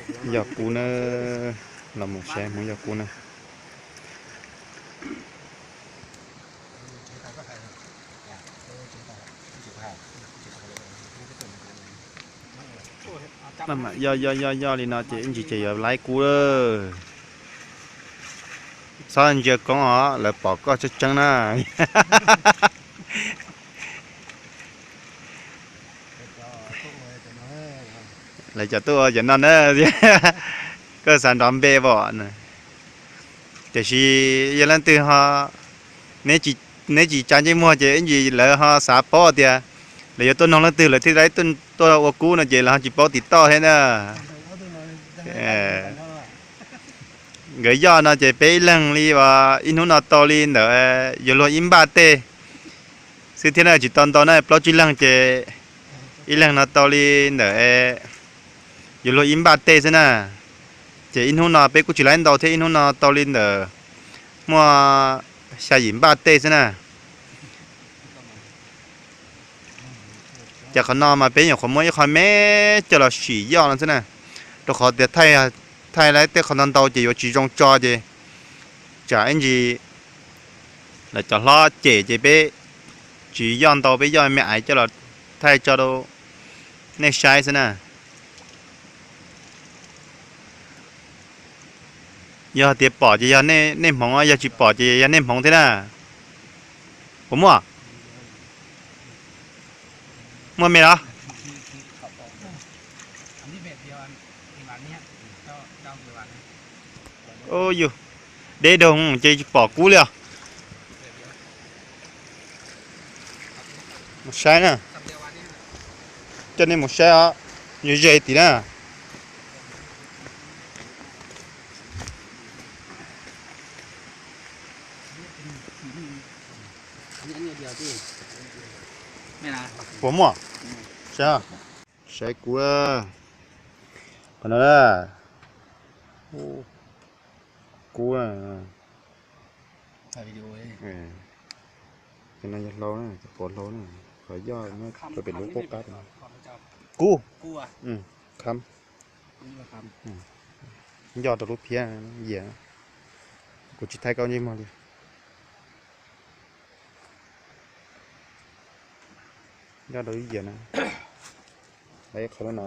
Yog kub na, los mus saib hmoov yog kub na. Maj mam yoj yoj yoj yoj li no ces ib ntsis ces yuav laib kub lawm. Txhob ntsia koob os, lawv pom koj tseeb tseeb na. Lawv cov tuaj ua cov no na, koj xav nrov npe pom. Tiam sis yog leej twg ho, neb tsis tsa ntsej muag ces ib ntsis lawv ho xav paub tias lawv yuav tuaj noog leej twg lawv thiaj li tuaj ua kub no ces lawv ho tsis paub tiv toj thiab na. Nkawd yoj no ces peb ib leeg li, ib hnub no tau li ntawm yuav luag ib npaj tej xwb thiab na, tsis tau ntau na, plaub tsib leeg ces ib leeg no tau li ntawm yuav luag ib npaj tej xwb na. Ces ib hnub no peb kuj tsis laib ntau thiab, ib hnub no tau li ntawm muaj xya yim npaj tej xwb na. Ces qhov no mas peb nyuam qhuav muab ib qho me coj los sim yoj no xwb na, rau qhov tias thaij laib tej qhov ntau ntau ces yuav tsis zoo tso ces tsam ib ntsis lawv cov hlob cem ces peb tsis yoj ntau, peb yoj me aiv coj los thaij tso rau nej saib xwb na. Yog tias pom ces yog nej hmoov, yog tsis pom ces yog nej hmoov thiab na. Puas muaj? Muaj me los? Yus, deb doog ces tsis pom kub li os. Mus saib na, coj nej mus saib os, ze ze tim na. Puas muaj? Saib, saib kub, qhov no na, kub, cov no yog hlau na, cov pov hlau na, qhov yoj rau pem lub qub qab. Kub, kham, yoj rau lub phiab yias, kuv tsis thaij koj ntsej muag li. Yoj rau lub yias na, qhov no.